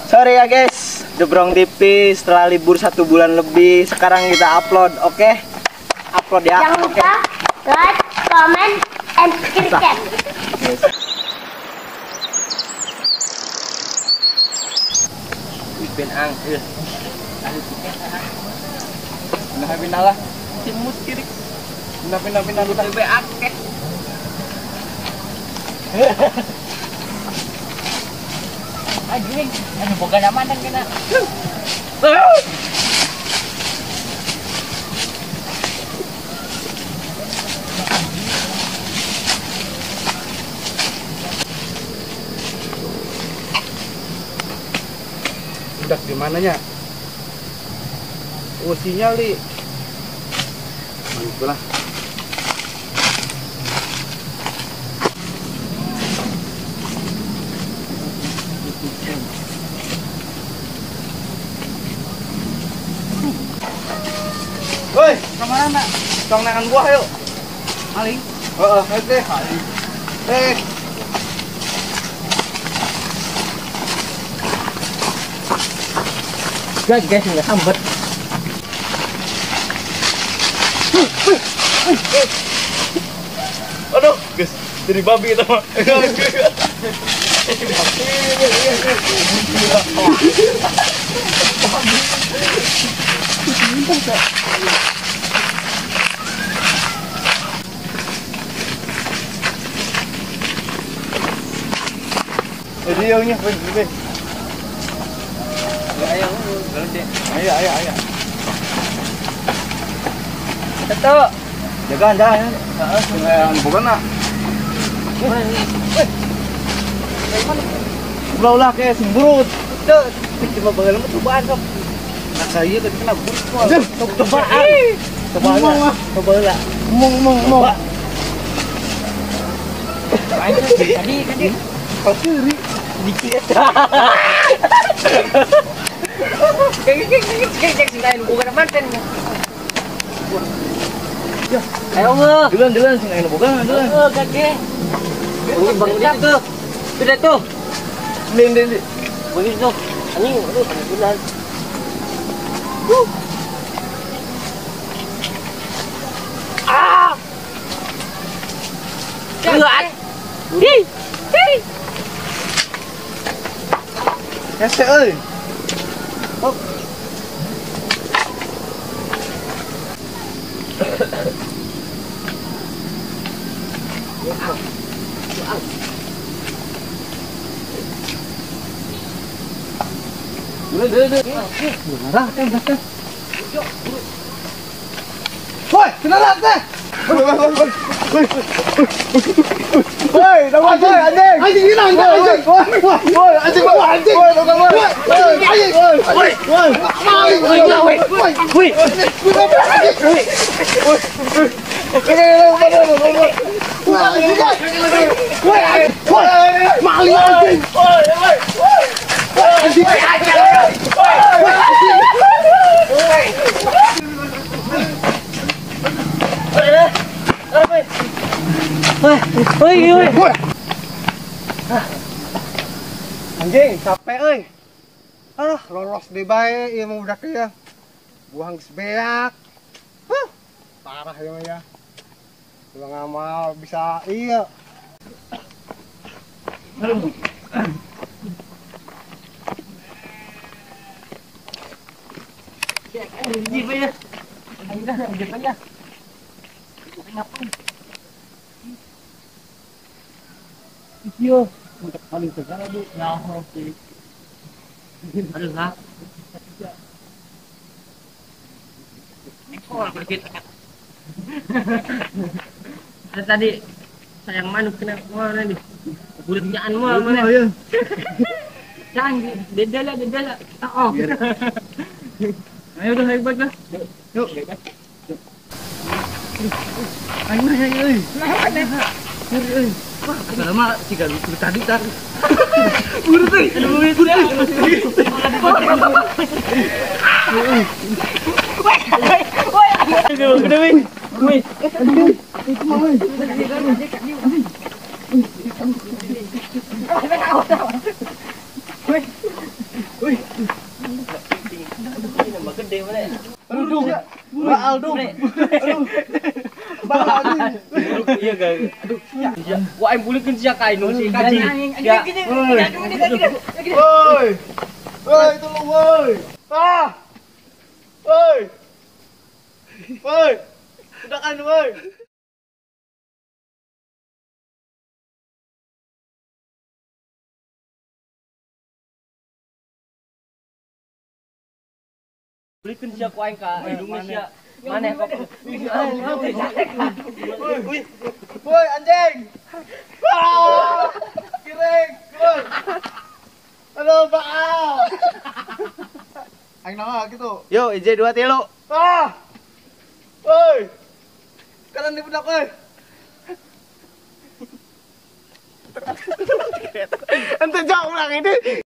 Sorry ya guys, Jebrong TV setelah libur 1 bulan lebih, sekarang kita upload, oke? Okay? Upload ya. Jangan lupa like, comment, and subscribe. Ipin ang, pindah pindah lah, timut kiri, pindah pindah pindah pindah lebih akeh. Anjing, anu boga nama dan kena. Udah di mananya? Oh, sinyal li. Mantap lah. Woi, kemana nak? Tong nakan buah yuk. Maling. Heeh, oke. Eh. Guys, guys, nggak sambet. Aduh, guys, jadi babi itu mah. Jadi yang ini, ayo, ayo, ayo, ayo. Satu. Jaga, jaga. Heeh, bukan nak. Ulah ulah kayak sembrut. Tuh, cuma bagal mah cobaan sok. Nah, saya tadi kena burut. Cobaan. Cobaan. Coba lah. Mong mong mong. Tadi tadi pasiri dikit. Kayak sing bukan manten. Ya, ayo nge. Duluan duluan sing anu boga duluan. Heeh, kakek. Bang itu. Sudah tuh. Ini ini ini. Begitu tuh. Anjing, aduh, bulan. Ah. Enggak. Hi. Hi. Hese euy. Oh. Woi, kena teh. Woi, nama anjing, anjing. Anjing hilang, anjing. Woi, anjing, anjing. Woi, nama anjing. Woi, woi. Woi, woi. Woi. Woi, maling anjing. Woi, woi. Anjing. Woi, woi, woi. Anjing, capek euy. Ah, lolos deh bae ieu mah budak ya. Buang geus beak. Huh, parah ieu mah ya. Ulah ngamal bisa iya. Iyo, untuk paling segala bu, nyaho sih. Aduh lah. Ekor begitu. Ada tadi sayang manuk kena mana nih? Bulatnyaan mah mana? Canggih, beda lah, beda lah. Oh. Ayo udah, ayo balik lah. Yuk. Ayo, ayo, ayo. Ayo. Wah, kata lama tiga tadi tar. Buru tuh, buru tuh. Woi, woi. Wih. Ini nama gede mana? Aduh, baal dong. Aduh. Baal. Iya gak? Aduh. Ya, wah aing pulihkeun sia ka aing si kaji. Ya. Woi. Woi, tolong woi. Ah. Woi. Woi. Udah kan woi. Pulihkeun sia ku aing ka indungna sia. Maneh kok. Woi. Woi, anjing. Ah! Kireng, woi. Aduh, baal. Aing naon gitu. Yo, IJ 2 3. Ah. Woi. Kanan di pundak woi. Ente jauh ulang ini.